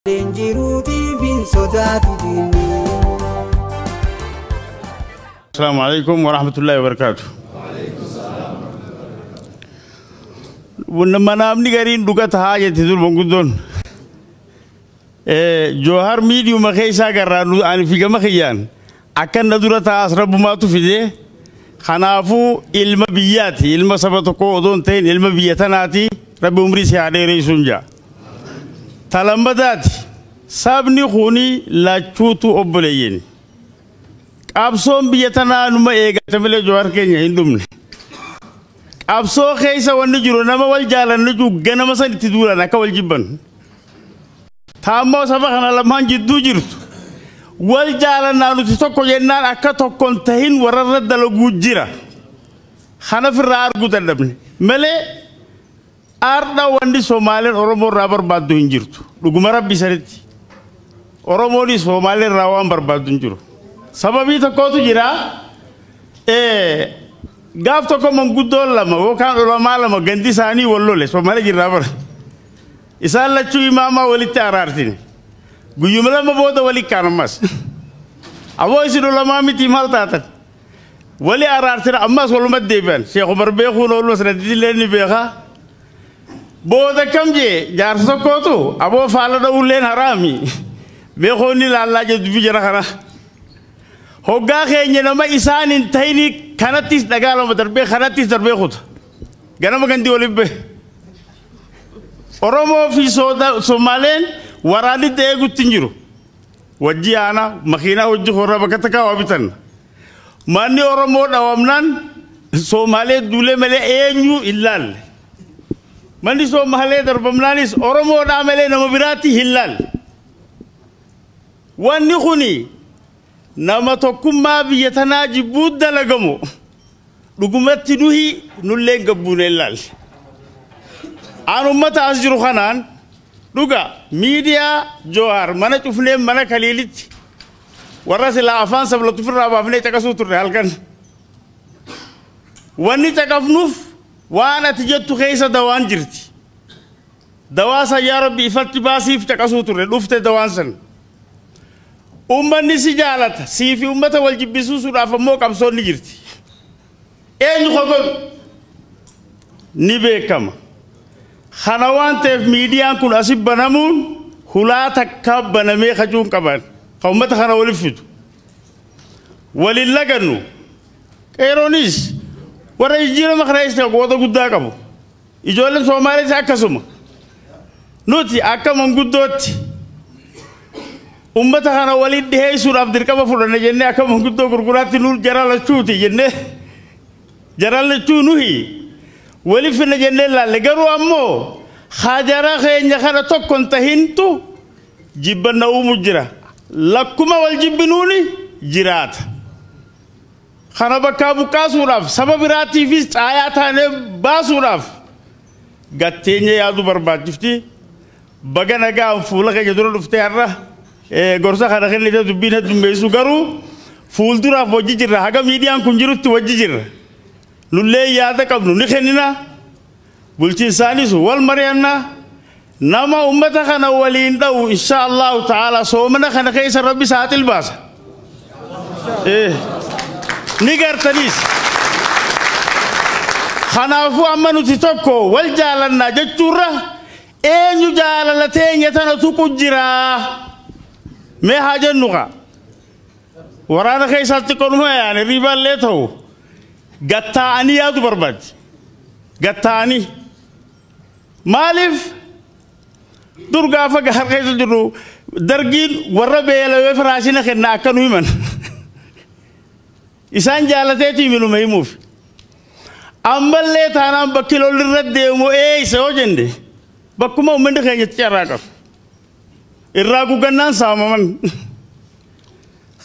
Jiruutiif hin sodaatu diinni. Assalamu alaikum wa rahmatullahi wa barakatuh. Manaamni gariin dhuga tahaa jette dur manguddoon. Joohar miidiyuma keessaa garraa ani figama kiyyaan akka na dura taa'as rabbumaatu fidee, kanaafuu ilma biyyaati, ilma saba tokko odoo hin ta'in ilma biyya tanaati, rabbi umrii si haa dheeressuun jaa. Talammadaati, sabni kuni lachuutu obboleeyyin. Qabsoon biyya tanaa numa eegate malee Joohar keenya hin dhumne. Qabsoo keessa wanni jiru, nama wal jaalannu jiru ganama san itti duulan akka wal jibban. Taammoo saba kana lamaan jidduu jirtu. Wal jaalannaa nuti tokko jennaan akka tokkon tahin warrarra dalaguu jira. Kana firraa arguu dadhabne. Malee aardha wanni Somaaleen Oromoo irraa barbaaddu hin jirtu. Dhuguma rabbi sanitti. Oromoonis Somaalee irraa waan barbaaddu hin jiru. Sababii tokkotu jira. Gaaf tokko manguddoon lama yookaan ulamaa lama gandi isaanii wal lole, Somaalee jirraa bara. Isaan lachuu imaamaa walitti araarsine. Guyyuma 2 booda wali kaan ammas. Aboo, isin ulamaa miti, maal taatan? Wali araarsine, ammas walumatti deebi'an. Sheekh Umar beekuun ooluma sanatti illee ni beekaa. Booda kam jee jaarsa tokkootu, aboo, faala dha'uulleen haraami. Beekoonni laallaa jedhu dubbii jara kana. Hoggaa keenya nama isaan hin ta'ini kanattis dhagaa lama darbee kanattis darbee kuta. Ganama gandi waliin bahe. Oromoo fi Somaaleen waraanni eegutti hin jiru. Wajji aanaa makiinaa hojii korraa bakka takkaa waa bitan. Manni Oromoo dhawamnaan Somaalee duulee malee eenyu hin laalle. Manni Somaalee darbamnaanis Oromoodhaa malee nama biraatti hin laalle. Wanni kuni nama tokkummaa biyya tanaa jibbuu dalagamu dhugumatti nuhi nullee gabbuune hin laalle. Aan ummata as jiru kanaan dhuga, miidiyaa Joohar mana cufnee mana Kaliilitti warra silaa afaan sablatu ofirraa baafnee caqasuu turre halkan. Wanni caqafnuuf waan ati jettu keessa dawaan jirti. Dawaa san yaa Rabbi ifatti baasiif caqasuu turre, dhufte dawaan san. Uummanni si jaalata, sii fi uummata wal jibbisiisuudhaaf ammoo qabsoon ni jirti. Eenyu ka godhu ni beekama. Kana waan ta'eef miidiyaan kun asi banamuun hulaa takka banamee kacuun qaban. Ka uummata kana waliif fidu. Waliin lagannu. Qeeroonis warra jijjiirama kana eessa qooda guddaa qabu. Ijoolleen Somaalees akkasuma. Nuti akka manguddootti uummata kana waliin dhiheessuudhaaf dirqama fudhanne jennee, akka manguddoo gurguraatti nu jara lachuuti jennee, jara lachuu nuhi waliif finna jennee laalle, garuu ammoo hajara keenya kana tokko hin tahintu jibbanna uumu jira. Lakkuma wal jibbinuuni jiraata. Kana bakkaa buqqaasuudhaaf, saba biraatiifis caayaa taanee baasuudhaaf gatteenya yaaduu barbaachifti. Baga nagaan fuula keenya dura dhuftee har'a gorsa kana kennite. Dubbiin heddummeessu, garuu fuulduraaf wajji jirra, haga miidiyaan kun jirutti wajji jirra. Nullee yaada qabnu ni kennina, bulchiinsaanis wal mari'anna. Nama ummata kana waliin dha'u, insha Allahu ta'ala, soomana kana keessa rabbi saaxil baasa. Ni gartaniis. Kanaafuu amma nuti tokko wal jaalannaa jechuurra eenyu jaalala teenya tana tuqu jira mee haa jennu. Qa waraana keessaatti xiqqoonuma yaani riibaallee ta'u gattaa'anii yaadu barbaadi. Gattaa'anii maaliif dur gaafa gaar keessa jirru dargiin warra beelawee firaashina kenna akka nu himan isaan jaalateetii minuma himuuf. Ammallee taanaan bakki lolli irra deemu eeysa yoo jenne, bakkuma uummanni keenya itti carraa qabu irraa gugannaan saamaman.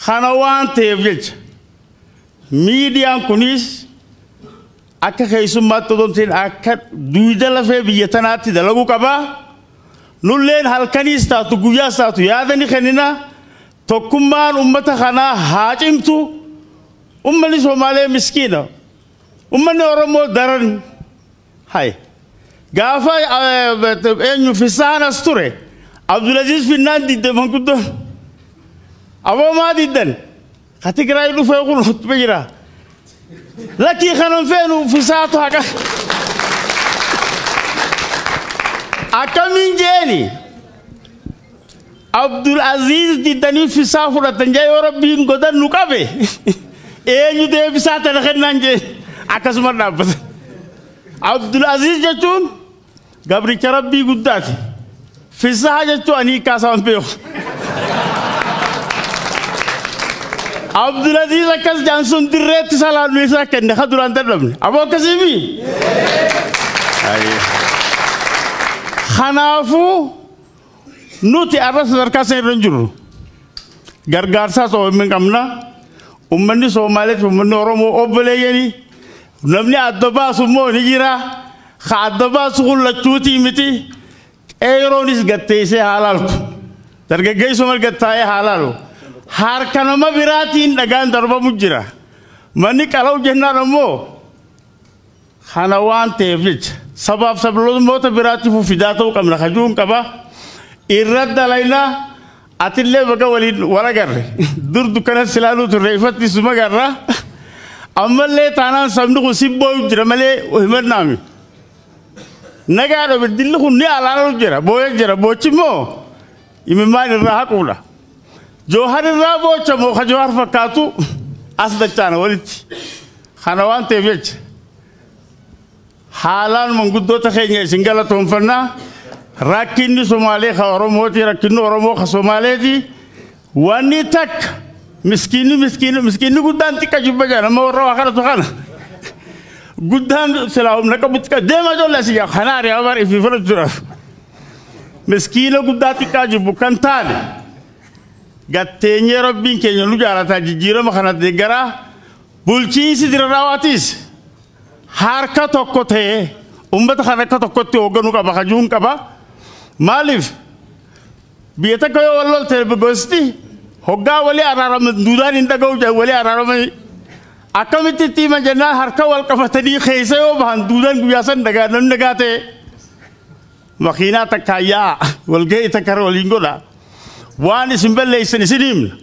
Kana waan ta'eef jecha miidiyaan kunis akka keessummaatti odoo hin ta'in akka duuda lafee biyya tanaatti dalaguu qabaa. Nulleen halkaniis taatu guyyaas taatu yaada ni kennina. Tokkummaan ummata kanaa haa cimtu. Ummanni Somaalee miskiina. Ummanni Oromoo daran hay. Gaafa eenyu fisaan as ture Abdulaziz finnaan didde manguddoon. Aboo maa diddan? Ka Tigraay dhufee kun utuma jira. Lakkii kanan feenu fisaatu haqa. Akkamiin jeeni? Abdul Aziz diddanii fisaa fudhatan jee yoo rabbiin godan nu qabe eenyu deebisaa tana kennaan jee akkasuma dhaabbatan. Abdul Aziz jechuun gabricha rabbii guddaati. Fisaa jechuun ani hiikkaa beeku. Abdul Aziz akkas jaan sun dirreetti salaannu isaa kenne ka duraan dadhabne. Aboo akkasiimi? Kanaafuu nuti arra sadarkaa san irra hin jirru. Gargaarsaas OMN qabna. Uummanni Soomaaliif uummanni Oromoo obboleeyyanii namni adda baasu immoo ni jira. Ka adda baasu kun lachuutii miti. Qeeroonis gatteessee haa laaltu. Dargaggeessuma gattaa'ee haa laalu. Harka nama biraatiin dhagaan darbamu jira. Manni qalawu jennaan ammoo kana waan ta'eef jecha sabaaf sablammoota biraatiif fidaa ta'uu qabna kajuun qaba. Irra dalaynaa atillee baga waliin wal agarre dur dukkana silaaluu turre ifatti suma garra ammallee taanaan sabni kun si booyu jira malee himannaami. Nagaadha biddilli kun ni alaalu jira booya jira boochi immoo imimmaan irraa haquudha. Joohar irraa boocha moo ka joohar fakkaatu as dachaana walitti. Kana waan ta'eef jecha haalaan manguddoota keenya isin galatoonfannaa. Rakkinni Somaalee ka Oromooti, rakkinni Oromoo ka Somaaleeti. Wanni takka miskiinni miskiinni miskiinni guddaan xiqqa jibba jira nama warra waa kadhatu kana. Guddaan silaa humna qabu xiqqa deema ijoollee asii gaa kana ari'aa bara ifii fudhachuudhaaf. Miskiina guddaa xiqqaa jibbu kan taane gatteenyee rabbiin keenya nu jaalataa jijjiirama kana deeggaraa bulchiinsi dirarraawaatis harka tokko ta'ee uummata kana akka tokkotti hoogganuu qaba kajuun qaba. Maaliif biyya takka yoo wal lolte gosti hoggaa walii araarama duudaan hin dhaga'u jedhan walii araaramanii akkamitti itti himan jennaan harka wal qabatanii keessa yoo bahan duudaan guyyaa san dhagaa namni dhagaa ta'e makiinaa takkaan yaa'a walga'ii takka waliin godha waan isin balleessan isin himna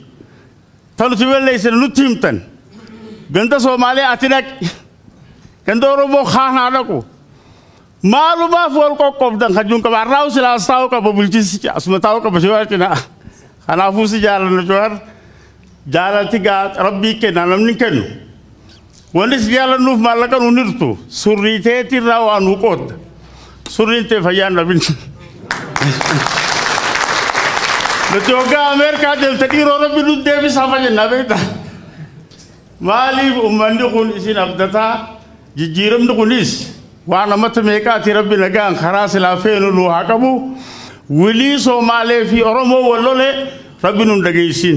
tan nuti balleessan nutti himtan ganda Soomaaliyaa ati dhaqi ganda Oromoo kaan haa dhaqu. Maalumaaf wal qoqqoobdan kajuun qaba arraa'u silaas taa'uu qaba bulchiinsi asuma taa'uu qaba Jawaar cinaa. Kanaafuu si jaalanna Jawaar jaalalti gaa rabbii kenna namni hin kennu. Wanni si jaalannuuf maallaqa nuun hirtu surrii teetirraa waa nuu qoodda. Surriin tee fayyaan dhabin. Nuti hoggaa Ameerikaa deemte dhiiroo rabbi nu deebisaa fayyannaa beektaa. Maaliif uummanni kun isin abdataa jijjiiramni kunis waan namatti meeqaati rabbi nagaan karaa silaa feenu nu haa qabu wilii Somaalee fi Oromoo wal lole rabbi nun dhageessin.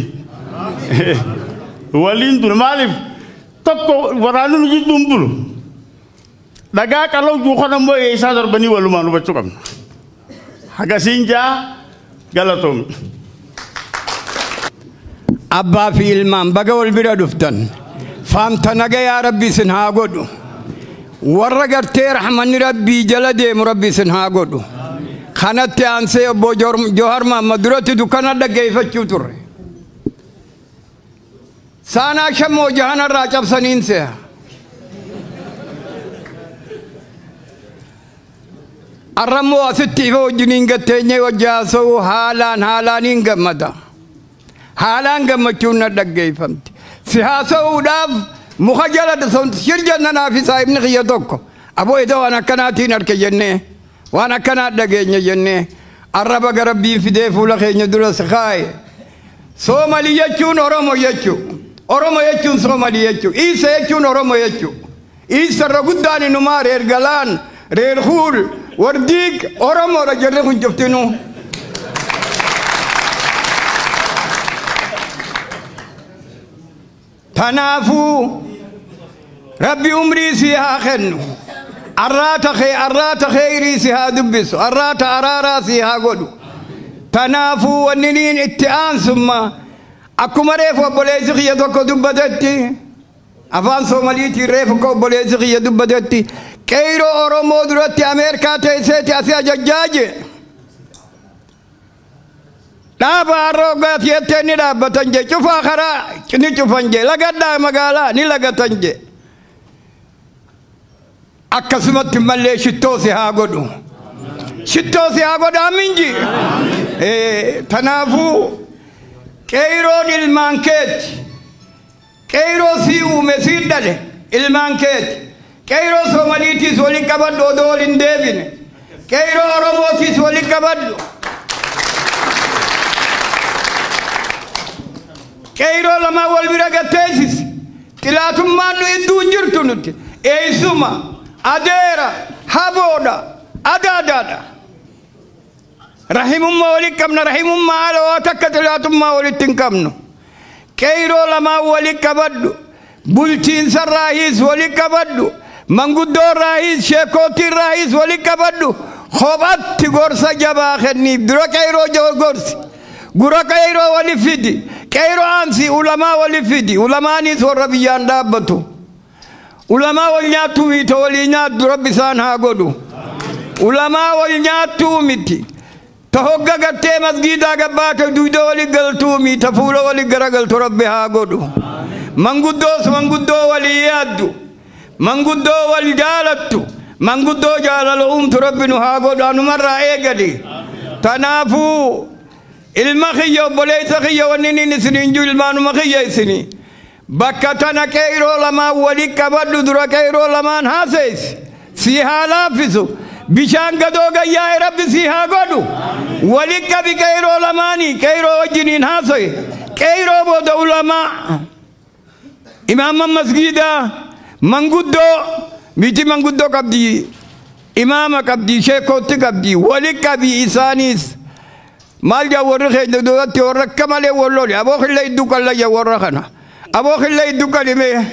Waliin dun maaliif tokko waraanni nu jidduun bulu dhagaa qaloo juukan ammoo eessaa darbanii walumaan hubachuu qabna. Hagasiin jaa galatoomi. Abbaa fi ilmaan baga wal bira dhuftan faamta nagayaa rabbi isin haa godhu. Warra gartee rahmanni rabbii jala deemu rabbi isin haa godhu. Kanatti aansee obbo Jawar Mohammad duratti dukkana dhaggeeffachuu turre. Saanaa shammoo jahanarraa cabsaniin se'a. Arrammoo asitti ifa wajjiniin gatteenyee wajji haasa'uu haalaan haalaaniin gammada. Haalaan gammachuun na dhaggeeffamti. Si haasa'uudhaaf muka jala shir jennanaa fi saahibni kiyya tokko aboo ita waan akkanaatiin harke jennee waan akkanaa dhageenya jennee arraba gara rabbiin fidee fuula keenya dura si kaaye. Soomalii jechuun Oromo jechuu. Oromo jechuun Soomalii jechuu. Iisa jechuun Oromo jechuu. Iisa irra guddaan inumaa reer galaan reer huul wardiig Oromoodha jarri kun cuftinuu. Tanaafuu rabbi umrii si haa kennu. Arraata kee arraata kheyrii si haa dubbisu. Arraata araaraa si haa godhu. Tanaafuu wanni niin itti aansumma akkuma reefu obboleessi kiyya tokko dubbatetti afaan Soomaliitiin reefu akka obboleessi kiyya dubbatetti qeyroo Oromoo duratti Ameerikaa teesseeti asii ajajjaaje. Dhaaba har'a hoggaa fiyattee ni dhaabbatan jee cufaa karaa ni cufan jee lagadhaa magaalaa ni lagatan jee. Akkasumatti mallee shittoo si haa godhu. Shittoo si haa godhu amiin ji. Tanaafuu qeeroon ilmaan keeti. Qeeroo sii uume sii dhale ilmaan keeti. Qeeroo Soomaliitiis waliin qabadhu odoo waliin deebine. Qeeroo Oromootiis waliin qabadhu. Qeeroo lamaan wal bira gatteessis. Xilaatummaan nu idduu hin jirtu nuti. Eessuma, adeera, haboodha, adaadaadha. Rahimummaa waliin qabna, rahimummaa haala waa takka xilaatummaa walitti hin qabnu. Qeeroo lamaan waliin qabadhu. Bulchiinsa raahiis waliin qabadhu. Manguddoo raahiis, sheekootii raahiis waliin qabadhu. Kophatti gorsa jabaa kenniif dura qeeroo gorsi. Gura qeeroo wali fidi. Qeeroo aansi ulamaa wali fidi. Ulamaanis warra biyyaan dhaabbatu. Ulamaa wal nyaattuu miti walii nyaattu rabbi isaan haa godhu. Ulamaa wal nyaattuu miti. Ta hogga gartee masgiidaa gabbaate dugda wali galtuu miti. Ta fuula wali garagaltu rabbi haa godhu. Manguddoos manguddoo walii yaaddu. Manguddoo wal jaalattu. Manguddoo jaalala uumtu rabbi nu haa godhu. Anumarraa eegali. Tanaafuu ilma kiyya obboleessa kiyya wanni inni isiniin jiru ilmaanuma kiyya isinii. Bakka tana qeeroo lamaan waliin qabadhu dura qeeroo lamaan haaseessi. Si haa laaffisu. Bishaan gadoo gayyaa'e rabbi si haa godhu. Waliin qabi qeeroo lamaanii qeeroo wajjiniin haasa'i. Qeeroo booda ulamaa. Imaama masgiidaa manguddoo miti manguddoo qabdi. Imaama qabdi sheekootti qabdi waliin qabi isaaniis. Maal jaa warri keenya duratti warra akka malee wal lole aboo xillee iddoo qallayya warra kana. Aboo xillee iddoo qalimee.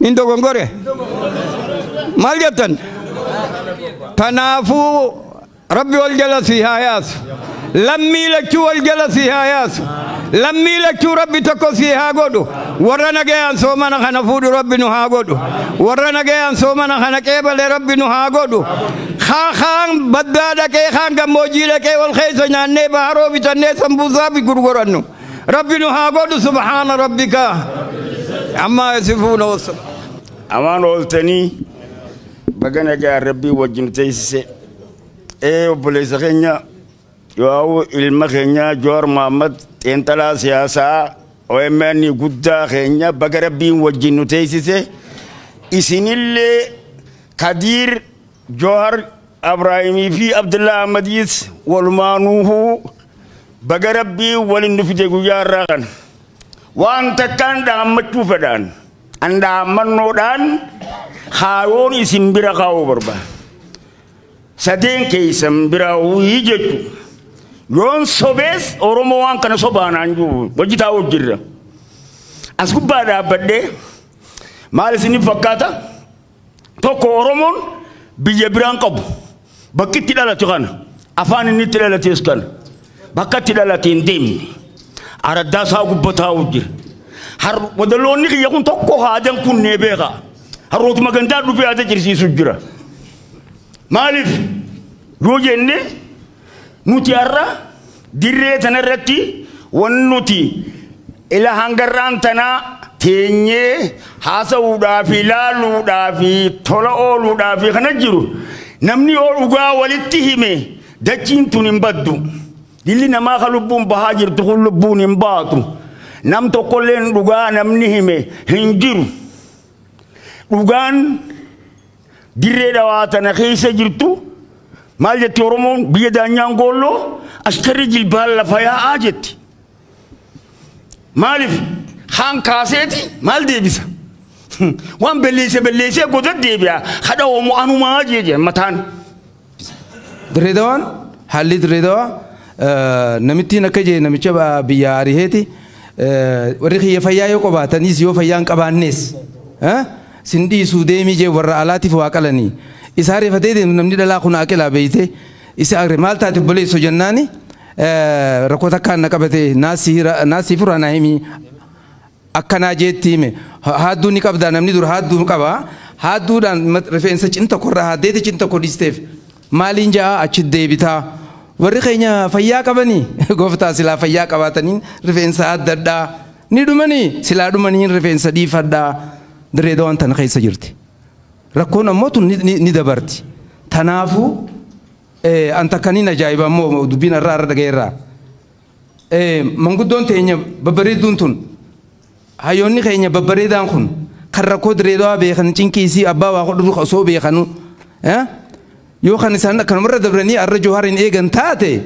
Nin dogongore. Maal jettan? Tanaafuu rabbi wal jala si haa yaasu. Lammii lachuu wal jala si haa yaasu. Lammii lachuu rabbi tokko si haa godhu. Warra nagayaan soomana kana fuudhu rabbi nu haa godhu. Warra nagayaan soomana kana qeebale rabbi nu haa godhu. Kaan baddaa dhaqee kaan gammoojjii dhaqee wal keessa nyaannee baharoo bitannee sambuusaa fi gurgurannu. Rabbi nu haa godhu subhaana rabbika. Ammaa yasifuuna wasalaam. Amaan ooltanii baga nagaa rabbii wajjin teessise. Obboleessa keenya yoo ilma keenya Jawaar Mohaammed xiinxalaa siyaasaa OMN guddaa keenya baga rabbiin wajjin nu teessise. Isinillee Kadiir Jawaar Abraahimii fi Abdullaa Ahmadiis walumaanuuhu baga rabbii waliin nu fide guyyaa irraa kana. Waan takkaan dhaammachuu fedhaan an dhaammannoodhaan haayoon isin bira kaa'uu barbaada. Sadeen keessan bira wuyii jechuudha. Yoon sobees Oromoo waan kana sobaanaan jiru hojii taa'uu jirra. As gubbaa dhaabbadhee maal isiniif fakkaata? Tokko Oromoon biyya biraan qabu bakki itti dhalate kana afaan inni itti dhalates kana bakka itti dhalate hin deemne araddaa isaa gubbaa taa'uu jira. Wadaloonni kiyya kun tokko haadan kun nee beeka. Harrootuma gandaa dhufee haada jirsiisu jira. Maaliif yoo jenne nuti har'a dirree tanarratti wanni nuti ila hangarraan tanaa teenyee haasa'uudhaa fi ilaaluudhaa fi tola ooluudhaa fi kana jiru namni yoo dhugaa walitti hime dachiin tun hin baddu. Dilli namaa ka lubbuun bahaa jirtu kun lubbuun hin baatu. Nam tokkolleen dhugaa namni hime hin jiru. Dhugaan dirree dhawaa tana keessa jirtu maal jetti Oromoon biyya daanyaan goolloo askarri jilbaan lafa yaa'aa jetti. Maaliif haan kaaseeti maal deebisa? Waan belleessee belleessee goda deebi'a. Hadha oomu anumaa jee mataan. Dirree dawaan haalli dirree dawaa namittiin akka jee namicha biyya ariheeti warri kiyya fayyaa yoo qabaataniis yoo fayyaa hin qabaannes sin dhiisuu deemii jee warra alaatiif waa qalanii. Isa ariifatee deemu namni dhalaa kun aqilaa beeyte isa agre maal taate obboleessoo jennaani rakkoo takkaan na qabate naasii furaa naa himi akkanaa jeetti hime haadduu ni qabdaa namni dura haadduu qaba haadduudhaan rifeensa cin tokkorraa haaddeeti cin tokko dhiisteef Maaliin ja'a achi deebitaa. Warri keenya fayyaa qabanii gooftaa silaa fayyaa qabaataniin rifeensa adda addaa ni dhumanii silaa dhumaniin rifeensa dhiifadhaa Dirree Dawaan tana keessa jirti. Rakkoon ammoo tun ni dabarti. Tanaafuu an takkaniin ajaa'iba ammoo dubbiin irraa irra dhagayeerraa. Manguddoon teenya babbareedduun tun hayyoonni keenya babbareedaan kun kan rakkoo Dirree Dawaa beekan cinqiisii abbaa waa godhu osoo beekanu yoo kan isaan akkanumarra dabranii arra Jawaarin eegan taate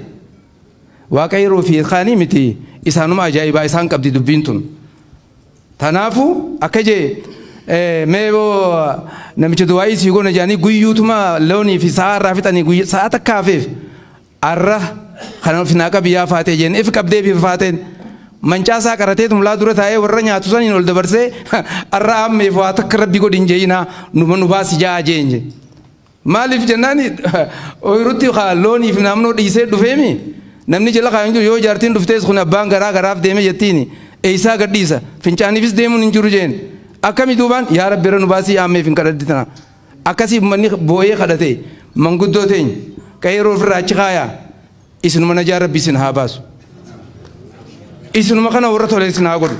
waaqa yeroo fi kaanii miti isaanuma ajaa'ibaa isaan qabdi dubbiin tun. Tanaafuu akka jee mee namicha du'aayii sii goona jedhanii guyyuutuma loonii fi sa'a irraa fixanii guyyaa sa'a takka hafeef arra kana finaaqa biyyaa faatee jeen if qabdee bifa faateen mancaasaa qaratee tumlaa dura taa'ee warra nyaatu saniin ol dabarsee arra ammeef waa takka rabbi godhin jeeyinaa numa nu baasi ja'a jeenje. Maaliif jennaan ooyiruutti loonii fi naannoo dhiisee dhufeemi namni jala kan jiru yoo jaartiin dhuftees kun abbaan garaa garaaf deeme jettiini eessaa gadhiisa fincaaniifis deemuun hin jiru jeen akkami duubaan yaa rabbi irra nu baasii ammeef hin kadhadhi tana akkasii manni boo'ee kadhate manguddoo teenya qeerroo ofirraa achi kaayaa isinuma najaa rabbi isin haa baasu isinuma kana warra tole isin haa godhu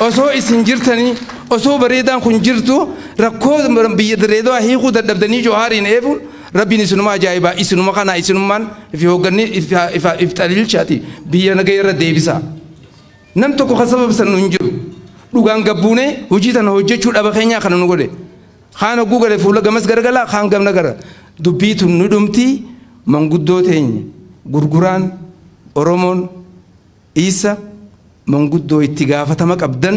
osoo isin jirtanii osoo bareedaan kun jirtu rakkoo biyya Dirree Dawaa hiikuu dadhabdanii Jawaariin eefuun rabbiin isinuma ajaa'ibaa isinuma kana isinummaan fi hoogganni if xaliilchaati biyya nagaa irra deebisa. Nam tokko kan sababa san nu hin jiru dhugaan gabbuunee hojii tana hojjechuu dhaba keenyaa kana nu godhe. Kaan hogguu gale fuula gamas garagala kaan gamna gara dubbii tun nu dhumtii manguddoo teenya gurguraan Oromoon Isa manguddoo itti gaafatama qabdan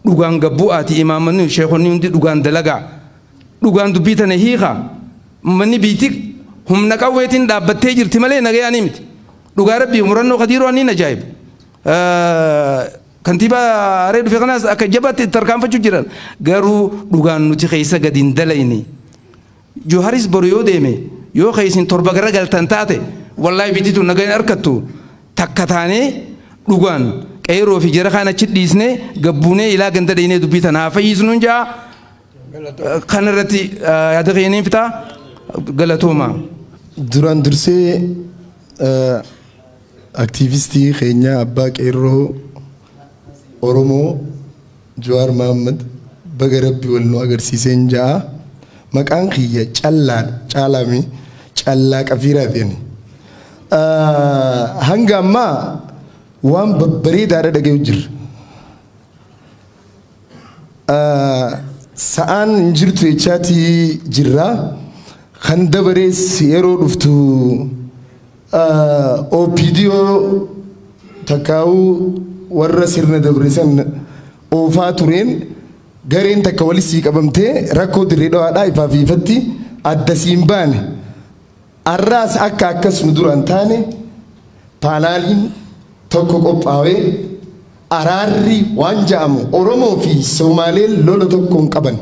dhugaan gabbu'aati imaammanni sheekonni hundi dhugaan dalagaa dhugaan dubbii tana hiika manni biitti humna qawweetiin dhaabbattee jirti malee nagayaanii miti dhugaa rabbii murannoo kadiiroo anniin ajaa'iba. Kantiibaa haree dhufe kanaas akka jabaatti tarkaanfachuu jiran garuu dhugaan nuti keessa gadi hin dalayne. Jawaaris boru yoo deeme yoo keessin torba gara galtan taate wallaahi biitti tun nagaan harkattu takka taanee dhugaan qeerroo fi jara kaan achi dhiisnee gabbuunee ilaa ganda dheenee dubbii tana haa fayyisnuun jaa kan irratti yaada keenya fixaa galatooma. Duraan dursee aktiivistii keenya abbaa qeerroo Oromoo Jawaar Mohaammed baga rabbi wal nu agarsiiseen ja'a. Maqaan kiyya callaa caalami callaa qafiiraatiin. Hanga ammaa waan babbareedaadha dhagayu jirra. Sa'aan hin jirtu jechaatii jirra. Kan dabarees yeroo dhuftu OPDO takkaa'uu warra sirna dabre san oofaa tureen gareen takka walitti qabamtee rakkoo Dirree Dawaadhaa ifaa fi ifatti adda siin baane. Arraas akka akkas nu duraan taane paanaaliin tokko qophaa'ee araarri waan ja'amu Oromoo fi Somaaleen lola tokko hin qaban.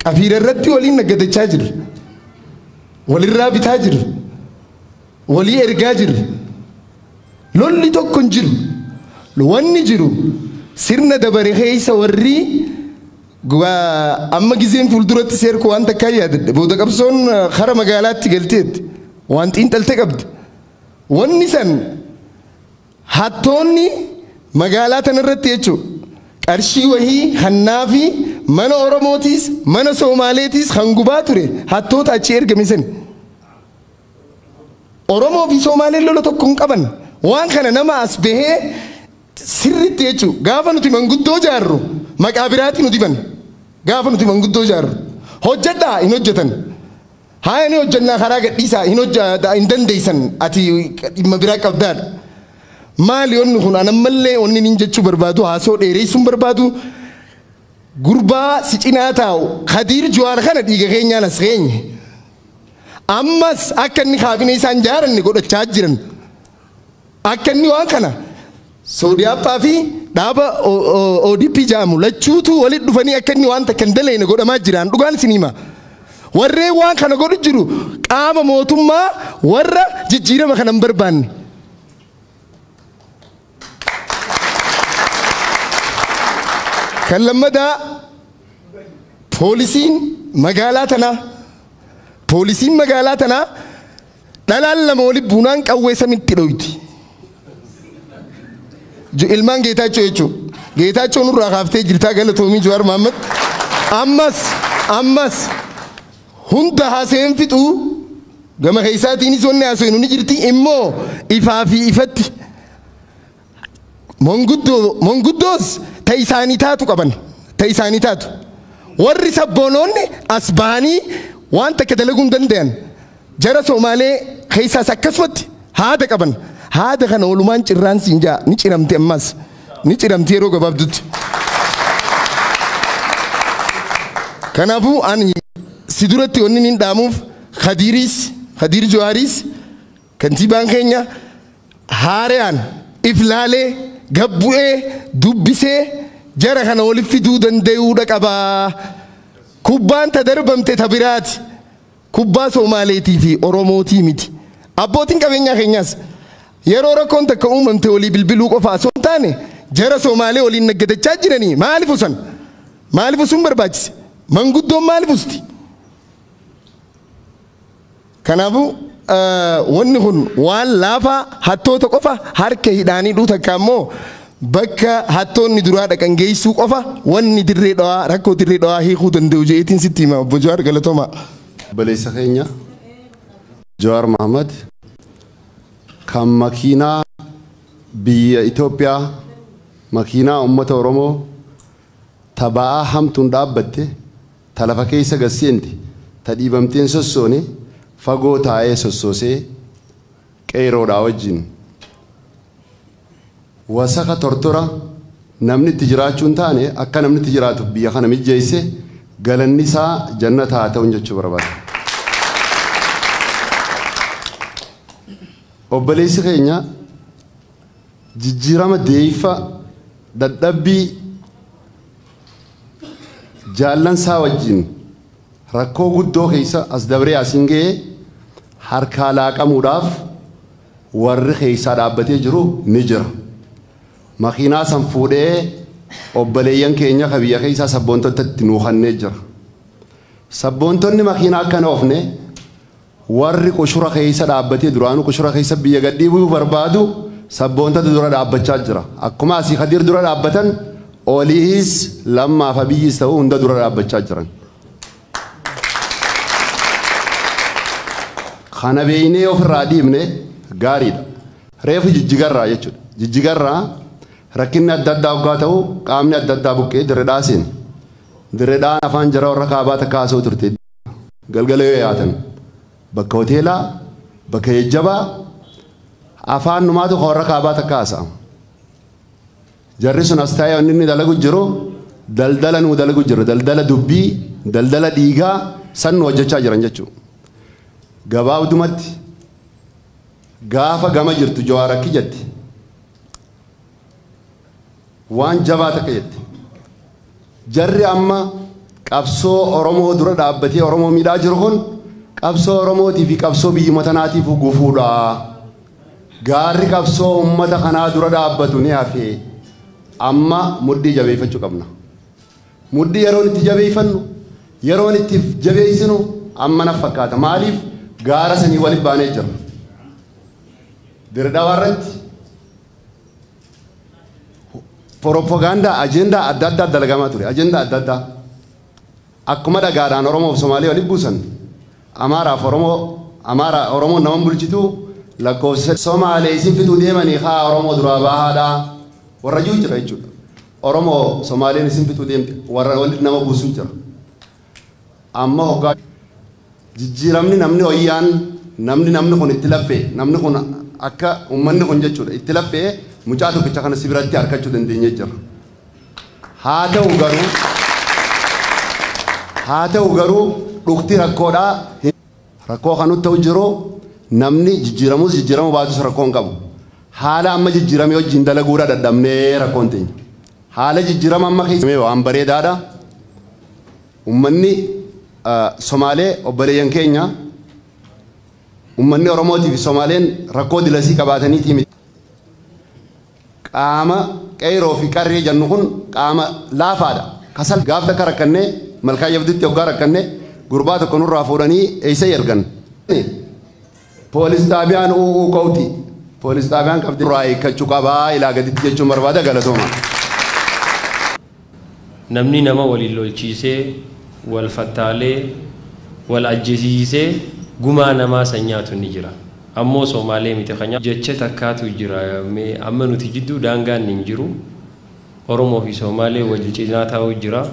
Qafiira irratti waliin naggadachaa jirra. Walirraa bitaa jirra. Walii ergaa jirra. Lolli tokko hin jiru. Wanni jiru sirna dabare keessa warri amma gizeen fuulduratti seerku waan takkaa yaadadhe booda qabsoon kara magaalaatti galteetti waan xiinxalte qabdi. Wanni san hattoonni magaalaa tanarratti jechuudha qarshii wahii hannaa fi mana Oromootiis mana Somaaleetiis kan gubaa ture hattoota achi ergame sani. Oromoo fi Somaaleen lola tokko hin qaban waan kana nama as bahee sirriitti jechuudha gaafa nuti manguddoo jaarru maqaa biraatti nuti banna gaafa nuti manguddoo jaarru hojjedhaa hin hojjetan haa inni hojjennaa karaa gadhiisaa hin hojjaa hin dandeessan ati dhimma biraa qabdaadha. Maali onni kun anammallee onni nin jechuu barbaadu haasoo dheeressuun barbaadu gurbaa si cinaa taa'u Khadiir Jawaar kana dhiiga keenyaan as geenye. Ammas akka inni kaabinee isaan jaaranne godhachaa jiran akka inni waan kana Soodiyaappaa fi dhaaba ODP jedhamu lachuutu walitti dhufanii akka inni waan takka hin daleene godhamaa jiran dhugaan isin hima. Warreen waan kana godhu jiru qaama mootummaa warra jijjiirama kana hin barbaanne. Kan lammadaa poolisiin magaalaa tanaa Poolisiin magaalaa tanaa dhalaan lama walitti buunaan qawwee samitti dhoyti. Ilmaan Geetaachoo jechuudha. Geetaachoo nurraa kaaftee jirtaa galatoomii Jawaar Mohaammed. Ammas hunda haaseen fixuu gama keessaatiinis wanni haasofnu ni jirti immoo ifaa fi ifatti monguddoos ta isaanii taatu qaban ta isaanii taatu warri sabboonoonni as bahanii waan takka dalaguu hin danda'an jara Somaalee keessaas akkasumatti haada qaban haada kana walumaan cirraan siin jaa ni ciramte ammas ni ciramte yeroo gabaabdutti. Kanaafuu ani si duratti wanni niin dhaamuuf Khadiris Khadir Jawaaris kantiibaan keenya haaraan iflaalee gabbu'ee dubbisee jara kana walitti fiduu danda'uudha qabaa. Kubbaan ta darbamte ta biraati. Kubbaa Somaaleetii fi Oromootii miti. Abbootiin qabeenyaa keenyaas yeroo rakkoon takka uumamte walii bilbiluu qofa osoo hin taane jara Somaalee waliin naggadachaa jiranii maaliif usan? Maaliif usun barbaachise? Manguddoon maaliif usti? Kanaafuu wanni kun waan laafaa hattoota qofa harka hidhaanii dhuu takka ammoo bakka hattoonni duraa dhaqan geessuu qofa wanni dirree dhawaa rakkoo dirree dhawaa hiikuu danda'u jeetiin sitti hima obbo Jawaar galatooma. Obboleessa keenya Jawaar Mohaammed kan makiinaa biyya Itoophiyaa makiinaa uummata Oromoo taba'aa hamtuun dhaabbatte ta lafa keessa gasseenti ta dhiibamteen sossoone fagoo taa'ee sossoosee qeeroodhaa wajjin wasaka tortora namni itti jiraachuu hin taane akka namni itti jiraatuuf biyya kana mijjeesse galanni isaa jannata haa ta'u jechuu barbaada. Obboleessi keenya jijjiirama deeyfa dadhabbii jaallansaa wajjin rakkoo guddoo keessa as dabree asiin ga'ee harkaa laaqamuudhaaf warri keessaa dhaabbatee jiru ni jira. Makiinaa san fuudhee obboleeyyan keenya ka biyya keessaa sabboontotatti nuuqannee jira. Sabboontonni makiinaa akkana oofne warri qushura keessa dhaabbatee duraanuu qushura keessa biyya gadhiibuu barbaadu sabboontota dura dhaabbachaa jira. Akkuma asii Khadiir dura dhaabbatan oliis lammaaf Abiyyis ta'uu hunda dura dhaabbachaa jiran. Kana beeynee ofirraa dhiibne gaariidha. Reefu jijjigarraa jechuudha. Jijjigarraa rakkinni adda addaa hoggaa ta'u qaamni adda addaa buqqee dirredhaa seene. Dirredhaan afaan jara warra kaabaa takka haasa'u turte. Galgala yoo yaatan bakka hoteelaa bakka jajjabaa afaan numaatu warra kaabaa takka haasa'a. Jarri sun as taa'ee wanni inni dalagu jiru daldala nuu dalagu jiru daldala dubbii daldala dhiigaa san nu hojjechaa jiran jechuudha. Gabaabdumatti gaafa gama jirtu Jawaar akki jetti waan jabaa takka jetti. Jarri amma qabsoo Oromoo dura dhaabbatee Oromoo miidhaa jiru kun qabsoo Oromootii fi qabsoo biyyuma tanaatiif gufuudha. Gaarri qabsoo uummata kanaa dura dhaabbatu ni hafe amma mudhii jabeeffachuu qabna. Mudhii yeroon itti jabeeffannu yeroon itti jabeessinu amma na fakkaata. Maaliif gaara sanii walitti baanee jira. Dirredhawaa irratti propagaandaa ajendaa adda addaa dalagamaa ture. Ajendaa adda addaa akkuma dhagaadhaan Oromoo fi Somaalee walitti buusan Amaaraaf Oromoo Amaara Oromoo nama bulchitu lakkoofsa Somaalee isin fixuu deemanii haa Oromoo duraa bahaadhaa warra jiru jira jechuudha. Oromoo Somaaleen isin fixuu deemte warra walitti nama buusuu jira. Amma hoggaa jijjiiramni namni hoyyaan namni kun itti laffee namni kun akka uummanni kun jechuudha itti laffee mucaa tokkicha kana si biratti harkachuu dandeenyee jira. Haa ta'u garuu dhukti rakkoodhaa rakkoo kan nutti ta'u jiru namni jijjiiramus jijjiiramuu baatus rakkoo hin qabu. Haala amma jijjiiramee wajjin dalaguudha dadhabnee rakkoon teenya. Haala jijjiirama amma keessa waan bareedaadha. Uummanni Somaalee obboleeyyan keenya uummanni Oromootii fi Somaaleen rakkoo dilasii qabaataniiti miti. Qaama qeeroo fi qarree jennu kun qaama laafaadha. Kasal gaaf takka rakkannee malkaa yabdutti hoggaa rakkannee Gurbaa tokko nurraa fuudhanii eessa ergan? Poolis xaabiyaan u'uu qawti. Poolis xaabiyaan qabdi nurraa hiikkachuu qabaa ilaa gaditti jechuun barbaada galatooma. Namni nama waliin lolchiisee, wal fattaalee, wal ajjeesiisee gumaa namaa san nyaatu ni jira. Ammoo Somaalee miti kan jecha takkaatu jira. Amma nuti jidduu daangaan hin jiru. Oromoo fi Somaalee wal cinaa taa'u jira.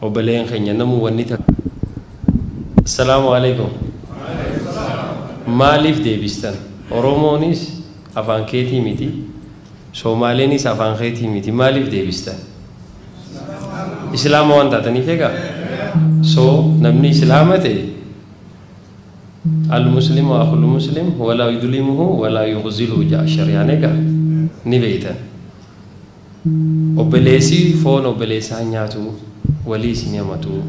Obboleen keenya namuu wanni takka. Assalaamu alaikum. Maaliif deebistan? Oromoonis afaan keetii miti. Somaaleenis afaan keetii miti. Maaliif deebistan? Islaama waan taataniif egaa. So namni Islaama ta'e al-muslimu akhul muslim walaa yudlimuhu walaa yukhziluhu ja'a shari'aan egaa ni beeytan. Obboleessi foon obboleessaa nyaatu walii isin hamatu.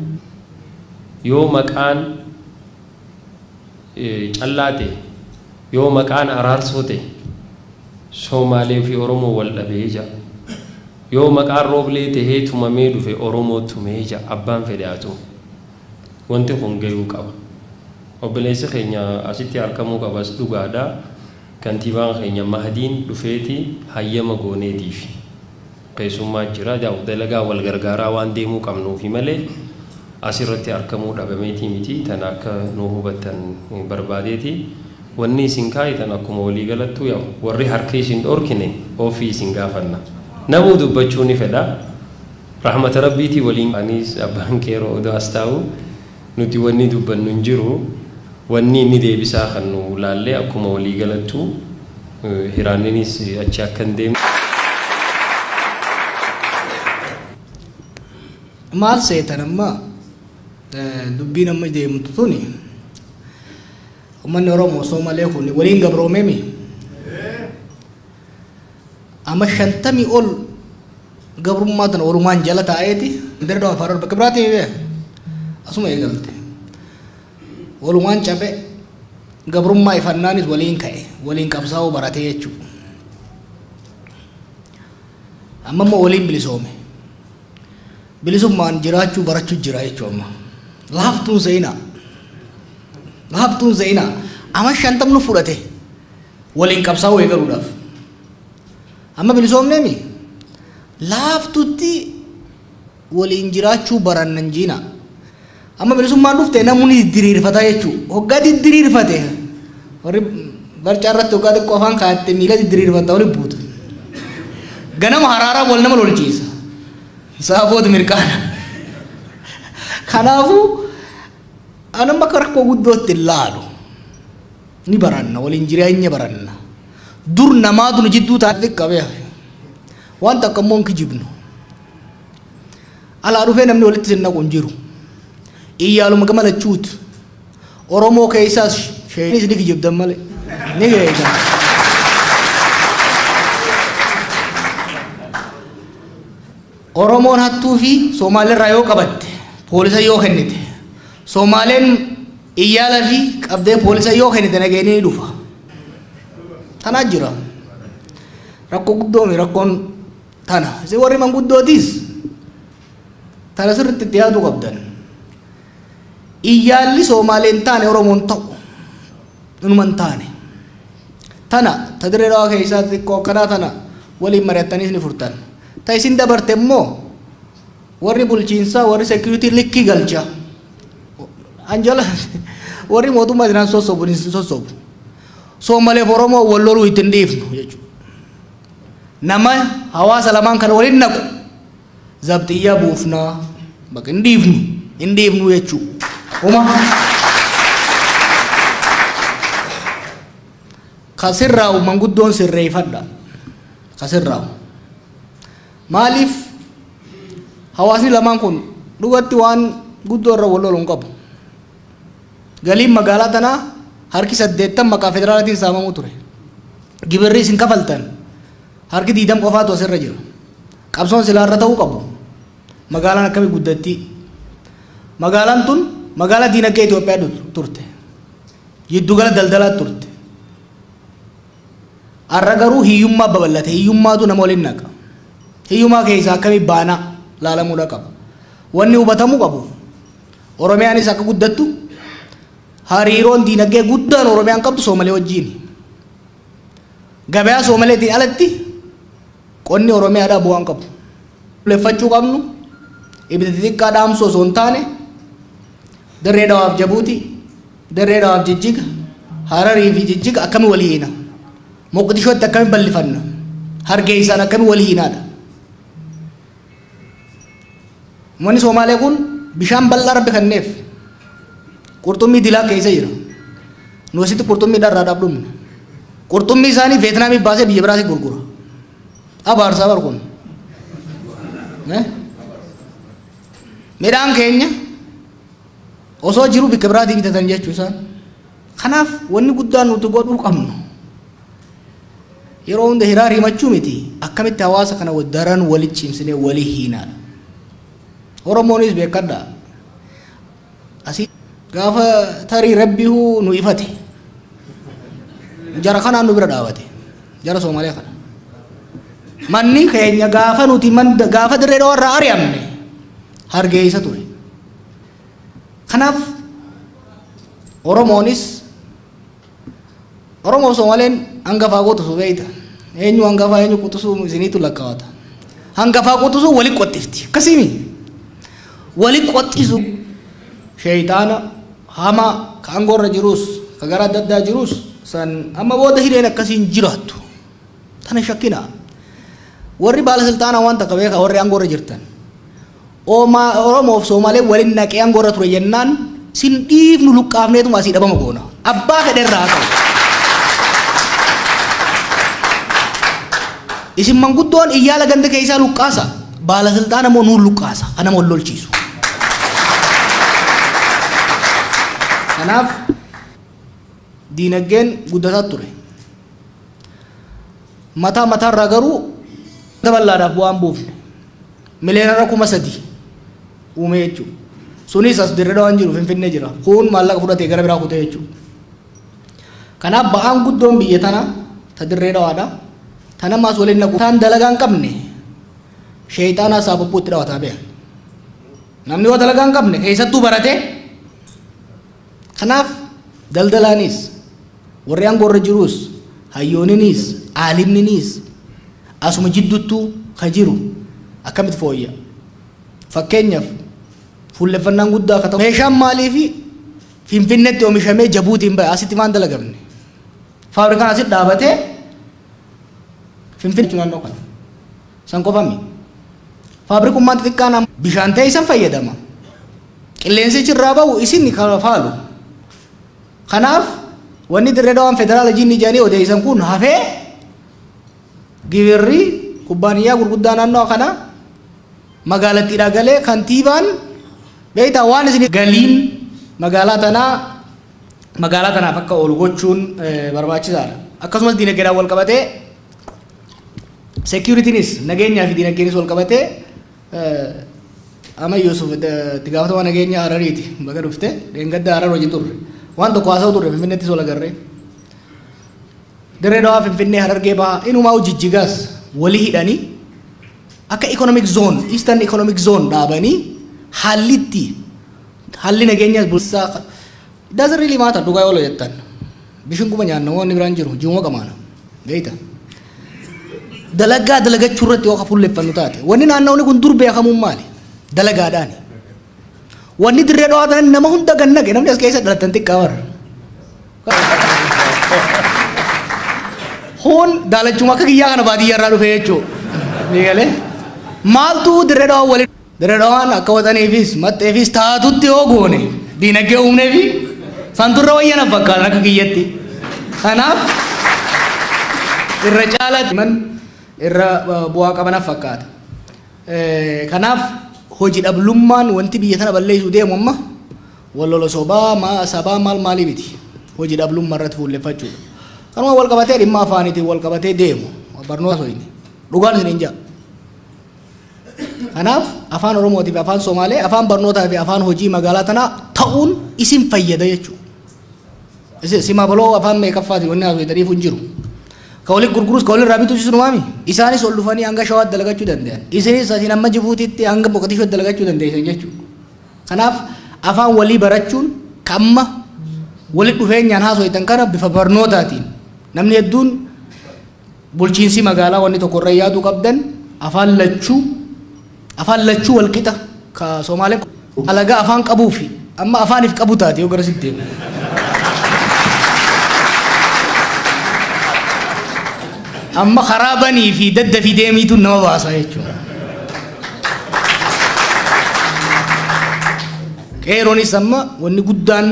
Yoo maqaan callaa ta'e, yoo maqaan araarsoo ta'e, Somaalee fi Oromoo wal dhabee ja'a. Yoo maqaan rooblee tahee tumamee dhufe Oromoo tumee ja'a abbaan fedhe haa ta'u. Wanti kun gahuu qaba. Obboleessi keenya asitti argamuu qabas dhugaadha. Kantiibaan keenya Mahdiin dhufeeti hayyama gooneetiif. Keessummaa jira dalagaa wal gargaaraa waan deemuu qabnuufi malee asirratti argamuu dhabameetii miti tana akka nu hubattan barbaadeeti. Wanni isin kaayitan akkuma walii galattu yaa warri harka isin dhorkine ofii isin gaafanna. Namuu dubbachuu ni fedha. Rahmata Rabbiitii waliin anis abbaan keeroo odoo as taa'u nuti wanni dubbannu hin jiru. Wanni inni deebisaa kan nu laallee akkuma walii galattu hiraanninis achi akka hin deemne. Maal seetan amma dubbiin amma deemtu tuni uummanni Oromoo Soomalee kun waliin gabroomemi. Amma 50 ol gabrummaa tana walumaan jala taa'eeti dirree afaan bakka biraatii bee asuma eegalte. Walumaan cabe gabrummaa ifannaanis waliin ka'e waliin qabsaa'uu baratee jechuudha. Amma immoo waliin bilisoome. Bilisummaan jiraachuu barachuu jira jechuudha amma. Laaftuun seenaa. Laaftuun seenaa. Amma 50 nu fudhate waliin qabsaa'uu eegaluudhaaf. Amma bilisoomneemi laaftutti waliin jiraachuu barannan jiina. Amma bilisummaan dhufte namni diriirfata jechuudha. Hoggaa diriirfate warri barcaa irratti hoggaa xiqqoo afaan kaa'atte miila diriirfata waliin buutu. Ganama haraaraa wal nama lolchiisa. Saafoota mirqaana. Kanaafuu anamma akka rakkoo guddootti ilaalu ni baranna waliin jireenya baranna. Dur namaatu nu jidduu taate xiqqaa beeka. Waan takka immoo hin kijibnu. Alaa dhufee namni walitti sin naqu hin jiru. Iyyaaluma gama lachuutu. Oromoo keessaas sheenis ni kijibdan malee. Ni kijibdan. Oromoon hattuu fi Somaaleerraa yoo qabatte poolisa yoo kennite Somaaleen iyyaala fi qabdee poolisa yoo kennite nageenyi ni dhufa. Tanaa jira. Rakkoo guddoomi rakkoon tana. Isin warri manguddootis tana sirriitti itti yaaduu qabdan. Iyyaalli Somaaleen taane Oromoon ta'u inuma hin taane. Tana ta dirree dhawaa keessaa xiqqoo akkanaa tana waliin mari'attaniis ni furtan. Ta isin dabarte immoo warri bulchiinsaa warri security likkii galcha. Anjala warri mootummaa isin sossobu isin sossobu. Soomaleef Oromoo wal loluu ittiin dhiifnu jechuudha. Nama hawaasa lamaan kana waliin naqu zabxiyyaa buufnaa bakka hin dhiifnu jechuudha. Uma kasirraa'u manguddoon sirreeffadha. Kasirraa'u. Maaliif hawaasni lamaan kun dhugatti waan guddoo irra wal lolu hin qabu. Galiin magaalaa tanaa harki 80 maqaa federaalaatiin saamamuu ture. Gibirri isin kafaltan harki 20 qofaatu asirra jira. Qabsoon silaa irra ta'uu qabu. Magaalaan akkamii guddatti? Magaalaan tun magaalaa diinagdee Itoophiyaa turte. Giddugala daldalaa turte. Har'a garuu hiyyummaa babal'ate. Hiyyummaatu nama waliin naqa. Hiyyummaa keessaa akkamii baanaa laalamuudha qaba. Wanni hubatamuu qabu. Oromiyaanis akka guddattu hariiroon diinagdee guddaan Oromiyaan qabdu Soomalee wajjin. Gabayaa Soomaleetiin alatti qonni Oromiyaadhaa bu'aan qabu. Fuulleffachuu qabnu ibidda xixiqqaa dhaamsuu osoo hin taane Dirree Dhawaaf Jabuuti, Dirree Dhawaaf Jijjiga, Hararii fi Jijjiga akkami walii hiina? Moqdishootti akkami bal'ifanna? Hargeessaan akkami walii hiinaadha? Uummanni Somaalee kun bishaan bal'aa rabbi kenneef qurxummii dilaa keessa jira. Nu asitti qurxummii dharraa dhabdumne. Qurxummii isaanii Veetnaamii baasee biyya biraatti gurgura. Abaarsaa bar kun. Midhaan keenya osoo jiru bikka biraatii bitatan jechuu isaan. Kanaaf wanni guddaan nuti godhuu qabnu yeroo hunda hiraar himachuu miti, akkamitti hawaasa kana daran walitti cimsinee walii hiinaadha. Oromoonis beekadha. Asii gaafa tarii rabbihuu nu ifate jara kanaan nu bira dhaabate, jara Soomalee kana. Manni keenya gaafa nuti gaafa Dirree Dhawaa irraa ari'amne Hargeysa ture. Kanaaf Oromoonis Oromoo Soomaleen hangafaa quxisuu beeyta. Eenyu hangafaa eenyu quxisuu isiniitu lakkaawata. Hangafaa quxisuu wali qoxxifti. Akkasiimi. Wali qoxxisu sheeyxaana hamaa ka aangoorra jirus ka gara adda addaa jirus san amma booda hireen akkasiin jiraattu. Tana shakkinaa. Warri baala silxaanaa waan takka beekaa, warri aangoorra jirtan. Oromoof Soomalee waliin naqee aangoorra ture jennaan sin dhiifnu, luqqaafneetuma asii dhabama goona. Abbaa fedherraa haa ta'u. Isin manguddoon iyyaala ganda keessaa luqqaasa. Baala silxaana immoo nuun luqqaasa. Kan nama wal lolchiisu. Kanaaf diinagdeen guddataa ture. Mataa mataarraa garuu bal'aadhaaf bu'aan buufne. Miliyoonara 3000 uume jechuudha. Sunis as Dirree Dhawaan jiru, Finfinnee jira. Kun maallaqa fudhatee gara biraa kutee jechuudha. Kanaaf ba'aan guddoon biyya tana ta Dirree Dhawaadha. Ta namaas waliin naqu. Taan dalagaa hin qabne sheeyxaanaa saababbuu itti dhawataa beeka. Namni yoo dalagaa hin qabne keessattuu barate. Kanaaf daldalaanis warri aangoorra jirus hayyooniniis aalimniniis asuma jidduttuu ka jiru akkamitti fooyya. Fakkeenyaaf fuulleffannaan guddaa akka ta'u meeshaan maalii fi Finfinneetti oomishamee Jabuutiin bahe asitti maan dalagamne. Faabirikaan asitti dhaabatee Finfinnee naannoo kana. San qofami. Faabirikummaan xixiqqaan bishaan ta'e isan fayyadama. Qilleensichi irraa bahu isin faalu. Kanaaf wanni Dirree Dhawaan federaala jinni jedhanii odeessan kun hafee gibirri kubbaaniyyaa gurguddaa naannoo kana magaalattiidhaa galee kantiibaan beektaa waan isin galiin magaalaa tanaa magaalaa tanaaf akka oolu gochuun barbaachisaadha. Akkasumas diinagdeedhaan wal qabatee seekiyuritiinis nageenyaa fi diinagdeenis wal qabatee amma Yusuf itti gaafatama nageenya Harariiti baga dhufte. Dheengadda Harar wajjin turre, waan tokko haasa'u turre. Finfinnettis wal agarree Dirree Dhawaa, Finfinnee, Harargee Bahaa, inumaa Jijjigaas walii hidhanii akka economic zone, Eastern Economic Zone dhaabanii haallitti haalli nageenyaas bulsaa doesn't really matter. Dhugaa yoo jettan bishin kuma nyaanna, wanni biraan jiru ji'uma qamaana beeyta. Dalagaa dalagachuu irratti yoo fuulleffannu taate, wanni naannawni kun dur beekamuun maali? Dalagaadhaani. Wanni Dirree Dhawaa tanan nama hunda gannaqe, namni as keessa dhalattan xiqqaa bara. Kun daalachuma akka kiyyaa kana baadiyyaa irraa dhufe jechuudha. Miigalee maaltu Dirree Dhawaa waliin Dirree Dhawaan akka waxaniifis maxxeefis taatutti yoo goone diinagdee uumneefi santurra wayyana fakkaatan akka kiyyatti. Kanaaf irra caalaatti man irra bu'aa qabanaaf fakkaata. Kanaaf hojii dhablummaan wanti biyya tana balleessuu deemu amma wal lola sobaa maa sabaa maal maalii miti, hojii dhablummaa irratti fuulleffachuudha. Kanuma wal qabatee dhimma afaaniitiin wal qabatee deemu barnoota soyini dhugaan isin hin jaa. Kanaaf afaan Oromootii fi afaan Somaalee afaan barnootaa fi afaan hojii magaalaa tanaa ta'uun isin fayyada jechuudha. Isin simaa baloo afaan meeqaffaati wanni haasofitaniif hin jiru. Ka waliin gurgurus ka waliin irraa bitus isinumaami. Isaanis ol dhufanii hanga Shawaatti dalagachuu danda'an. Isinis asiin amma Jibuutiitti hanga Moqodishootti dalagachuu dandeessan jechuudha. Kanaaf Afaan walii barachuun kamma walitti dhufeenyaan haasoitan kana bifa barnootaatiin namni hedduun bulchiinsi magaalaa wanni tokko irra yaaduu qabdan afaan lachuu walqixa ka Somaaleen alagaa afaan qabuu fi amma afaaniif qabu taate yoo garasitti deemu. Amma karaa banii fi daddafii deemiitu nama baasa jechuudha. Qeeroonis amma wanni guddaan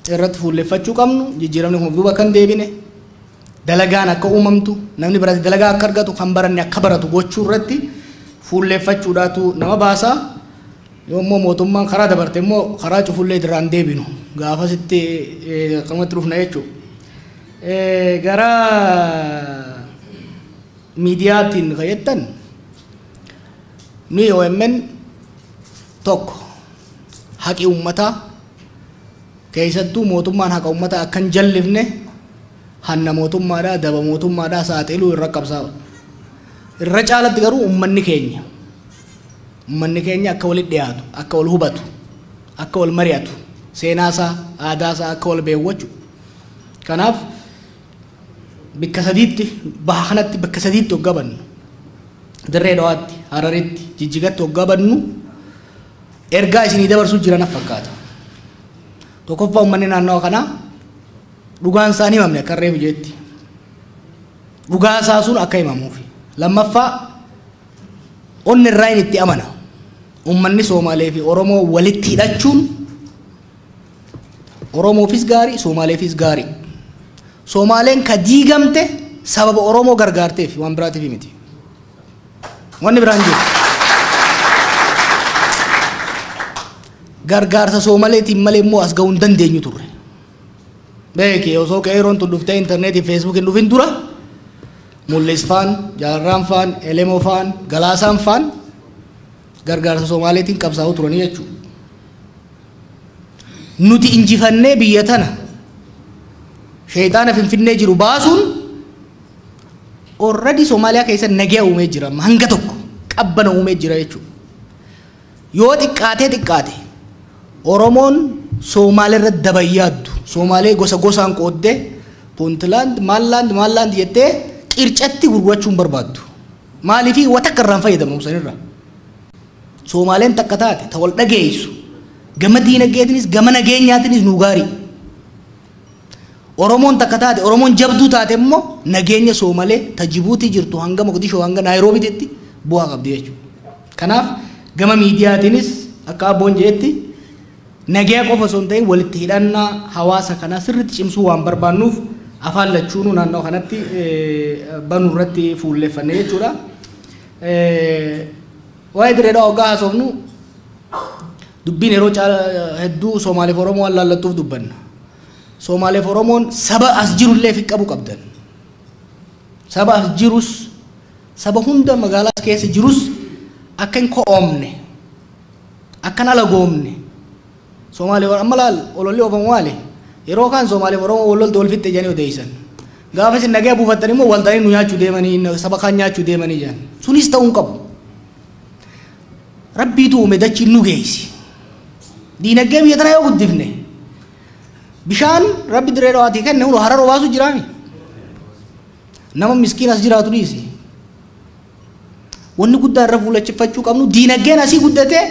irratti fuulleffachuu qabnu jijjiiramni kun duuba kan deebine dalagaan akka uumamtu namni barate dalagaa akka argatu kan baranne akka baratu gochuu irratti fuulleffachuudhaatu nama baasa. Yoo immoo mootummaan karaa dabarte immoo karaa cufullee irraan deebinu gaafasitti akkamatti dhufna jechuudha. Gara miidiyaatiin fayyaddan nuyi OMN tokko haqi uummataa keessattuu mootummaan haqa uummataa akka hin jallifne hanna mootummaadhaa daba mootummaadhaa saaxiluu irra qabsaa'u. Irra caalatti garuu uummanni keenya akka walitti dhiyaatu, akka wal hubatu, akka wal mari'atu, seenaasaa, aadaasaa akka wal beewwachu. Kanaaf bakka sadiitti baha kanatti bakka sadiitti hoggaa bannu Dirree Dhawaatti, Hararitti, Jijjigatti hoggaa bannu ergaa isinii dabarsuu jiran fakkaata. Tokkoffaa uummanni naannoo kanaa dhugaan isaa hin himamne akka reefu jeetti. Dhugaa isaa sun akka himamuufi. Lammaffaa onni irraa inni itti amana. Uummanni Somaalee fi Oromoo walitti hidhachuun Oromoofis gaarii, Somaaleefis gaarii. Somaaleen ka diigamte sababa Oromoo gargaarteef waan biraatiif miti. Wanni biraan jiru. Gargaarsa Somaaleetiin malee immoo as ga'uu hin dandeenyu turre. Beeki osoo qeeroon tun dhuftee intarneetii feesbuukiin dhufin dura Mul'is faan, Jaarraan faan, Elemoo faan, Galaasaan faan gargaarsa Somaaleetiin qabsaa'uu turanii jechuudha. Nuti injifannee biyya tana sheexaana Finfinnee jiru baasuun already Somaaliyaa keessa nagaya uumee jira hanga tokko qabbana uumee jira jechuudha. Yoo xiqqaate Oromoon Somaalee irra dabayyaaddu Somaalee gosa gosaan qooddee Puntland, Maallaand, Maallaand jettee qircatti gurgurachuu hin barbaaddu. Maaliifii waan takka irraan fayyadamnu sanirra. Somaaleen takka taate ta wal dhageessu gama diinagdeetiinis gama nageenyaatiinis nu gaarii. Oromoon takka taate Oromoon jabduu taate immoo nageenya Somaalee ta Jibuutii jirtu hanga Mogadishoo hanga Naayiroobiitti bu'aa qabdi jechuudha. Kanaaf gama miidiyaatiinis akka abboon jedhetti nagaya qofa osoo hin ta'in walitti hidhannaa hawaasa kanaa sirriitti cimsuu waan barbaannuuf afaan lachuunuu naannoo kanatti banuu irratti fuulleffanne jechuudha. Waa'ee Dirree Dhawaa hoggaa haasofnu dubbiin yeroo hedduu Somaaleef Oromoo waan laallattuuf dubbanna. Somaaleef Oromoon saba as jirullee fi qabu qabdan. Saba as jirus saba hunda magaalaa keessa jirus akka hin ko'oomne akka hin alagoomne Somaaleef amma laal ololli oofamu maali? Yeroo kaan Somaaleef Oromoo wal loltu wal fixxe jedhanii odeessan. Gaafa isin nagaya buufattan immoo wal ta'anii nu nyaachuu deemanii saba kaan nyaachuu deemanii jedhan. Sunis ta'uu hin qabu. Rabbiitu uume dachiin nu geessi. Diinagdee biyya tanaa yoo guddifne bishaan Rabbi Dirree Dhawaatii kenne hunda Harar obaasu jiraami. Nama miskiin as jiraatu dhiisi. Wanni guddaa irra fuulachifachuu qabnu diinagdeen asii guddatee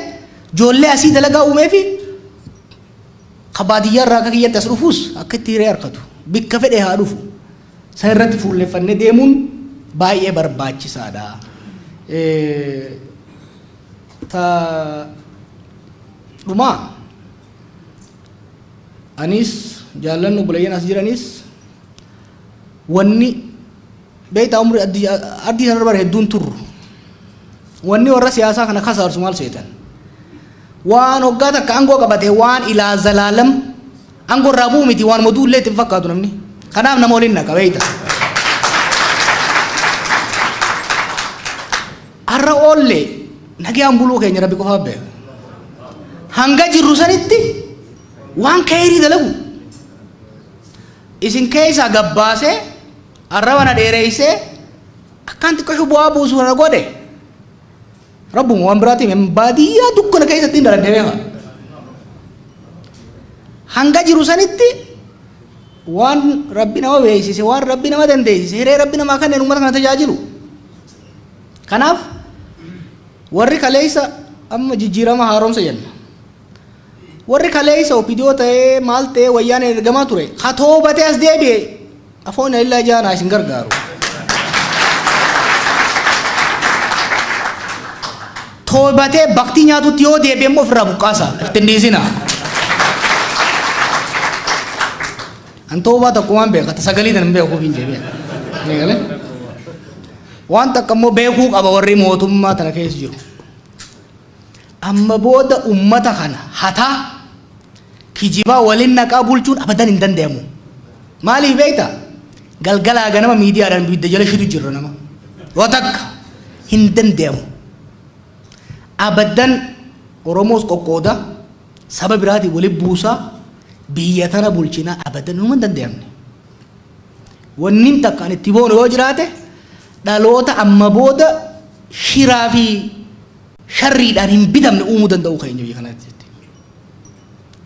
ijoollee asii dalagaa uumee fi baadiyyaa irraa akka kiyyatti as dhufuus akka itti hiree harkatu bikka fedhe haa dhufu. San irratti fuulleffannee deemuun baay'ee barbaachisaadha. Ta dhumaa anis jaallannu obboleeyyan as jiranis wanni beektaa umrii ardii sana bara hedduun turru wanni warra siyaasaa kana kasaarsu maal seetan waan hoggaa takka aangoo qabate waan ilaa zalaalam aangoo irraa bu'u miti waan moduu illee itti hin fakkaatu namni kanaaf nama waliin naqa beekta. Har'a oollee nagayaan buluu keenya Rabbi qofaaf beeka. Hanga jirru sanitti waan kayrii dalagu isin keessaa gabbaasee arraba na dheereessee akkaan xiqqashu bu'aa buusu na godhe rabbuma waan biraatiin baadiyyaa dukkana keessatti hin daladhe beeka. Hanga jiru sanitti waan Rabbi nama beeksise, waan Rabbi nama dandeessise, hiree Rabbi namaa kanneen uummata kana tajaajilu. Kanaaf warri kaleessa amma jijjiirama haaromsa jenna. Warri kaleessa OPDO ta'ee maal ta'ee wayyaan ergamaa ture katoobatee as deebi'e afoon illaa jaanaa isin gargaaru. Toobatee baktii nyaatutti yoo deebi'e immoo ofirraa buqqaasa ittiin dhiisina. An toobaa tokkumaan beeka ta sagalii tan hin beeku hin jeebi'a. Waan takka immoo beekuu qaba warri mootummaa tana keessa jiru. Amma booda ummata kana hataa kijibaa waliin naqaa bulchuun abadan hin danda'amu. Maaliif beektaa? Galgalaa ganama miidiyaadhaan ibidda jala shitu jirra nama. Yoo takka hin danda'amu. Abadan Oromoos qoqqooda, saba biraatiin waliin buusaa, biyya tana bulchinaa abadan numa hin danda'amne. Wanni takka an itti boonu yoo jiraate, dhaloota amma booda shiraa fi sharriidhaan hin bitamne uumuu danda'u keenya biyya kanatti.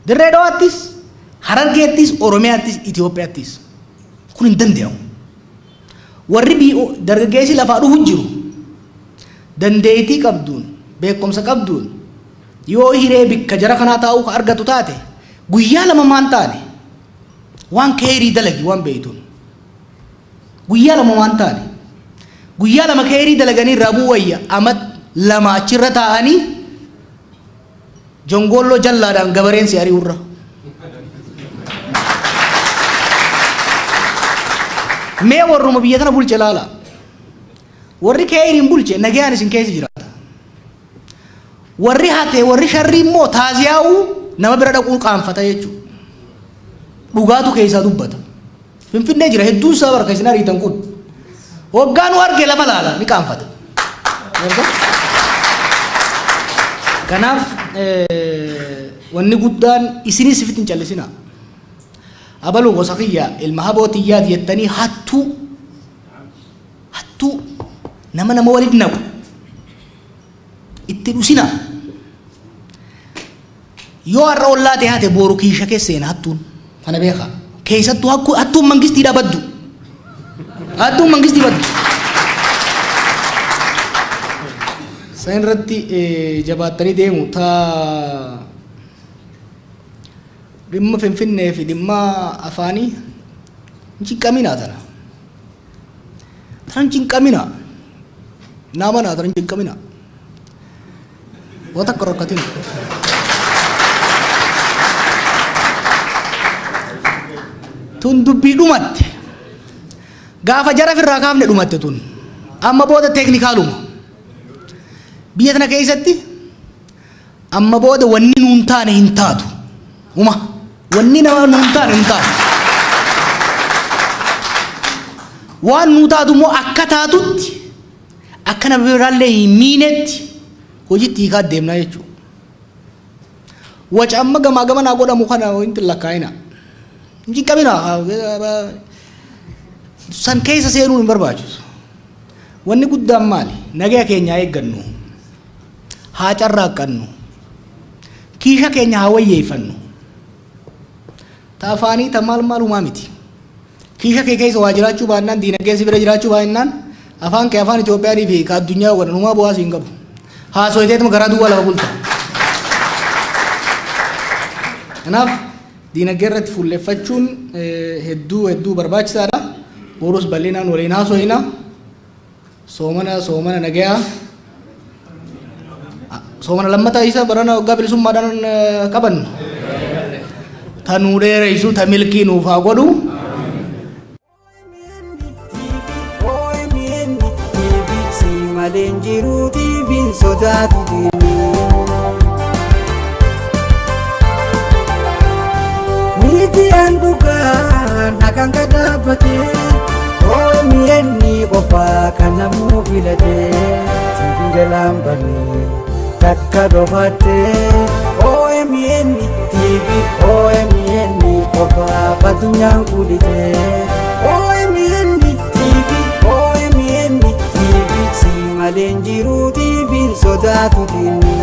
Dirree Dhawaattis, Harargeettis, Oromiyaattis, Itoophiyaattis kun hin danda'amu. Warri dargaggeessi lafaa dhufu jiru dandeettii qabduun, beekumsa qabduun, yoo hiree bikka jara kanaa taa'uu ka argatu taate, guyyaa 2 maan taane waan keerii dalagi, waan beeytuun guyyaa 2 waan taane, guyyaa 2 keerii dalaganii irraa bu'uu wayya ama 2 achirra taa'anii jongoolloo jallaadhaan gabareen si ari'urra. Mee warruma biyya tana bulche laala. Warri keeriin bulche nagayaan isin keessa jiraata. Warri hate, warri sharrii immoo taaziyaa'uu nama bira dhaquun qaanfata jechuudha. Dhugaatu keessaa dubbata. Finfinnee jira hedduun isaa barka isin ariitan kun. Hoggaan arge lafa laala, ni qaanfata. Kanaaf wanni guddaan isinis sifitti hin callisinaa. Abaluu gosa kiyya, ilma habootiyyaati jettanii hattuu hattuu nama nama walitti naqu itti dhusina. Yoo har'a ollaa ta'e haate, boru kiisha keessa seena hattuun, kana beekaa. Keessattuu hattuun mangistiidha baddu. Hattuun mangistii baddu. San irratti jabaattanii deemu. Taa dhimma Finfinnee fi dhimma afaanii hin cinqaminaa tana. Tana hin cinqaminaa. Nama naa tana hin cinqaminaa. Waa takka rakkatina. Tun dubbii dhumatte. Gaafa jara firraa kaafne dhumatte tun. Amma booda teeknikaaluma. Biyya tana keessatti amma booda wanni nuun taane hin taatu. Uma wanni nama nuun taane hin taatu. Waan nuu taatu immoo akka taatutti, akka nama biraallee hin miinetti hojiitti hiikaa deemnaa jechuudha. Waca amma gamaa gamanaa godhamu kana wanti lakkaa'ina. Hin cinqamina. San keessa seenuun hin barbaachisu. Wanni guddaan maali? Nagaya keenya haa eeggannu. Haa carraaqqannu. Kiisha keenya haa wayyeeffannu. Ta afaanii ta maal maal humaa miti. Kiisha kee keessa waa jiraachuu baannaan, diinagdeen si bira jiraachuu baannaan, afaan kee afaan Itoophiyaatii fi ka addunyaa godhan humaa bu'aa si hin qabu. Haasoiteetuma garaa duwwaa lafa bulta. Kanaaf diinagdee irratti fuulleffachuun hedduu hedduu barbaachisaadha. Borus bal'inaan waliin haaso'ina. Soomana soomana nagayaa. Soomana lammataa isa barana waggaa bilisummaadhaan qabannu. Ta nuu dheeressu, ta milkii nuuf haa godhu. OMN TV si maleen jiru TV'n sodaatu diinni. Miidiyaan dhugaan haqaan kan dhaabbate, OMN qofaa kan namuu filate. TV jalaan banne takka dhofatte, OMN TV, OMN qofaa addunyaan guddite. OMN TV, OMN TV si maleen jiru TV'n sodaatu diinni.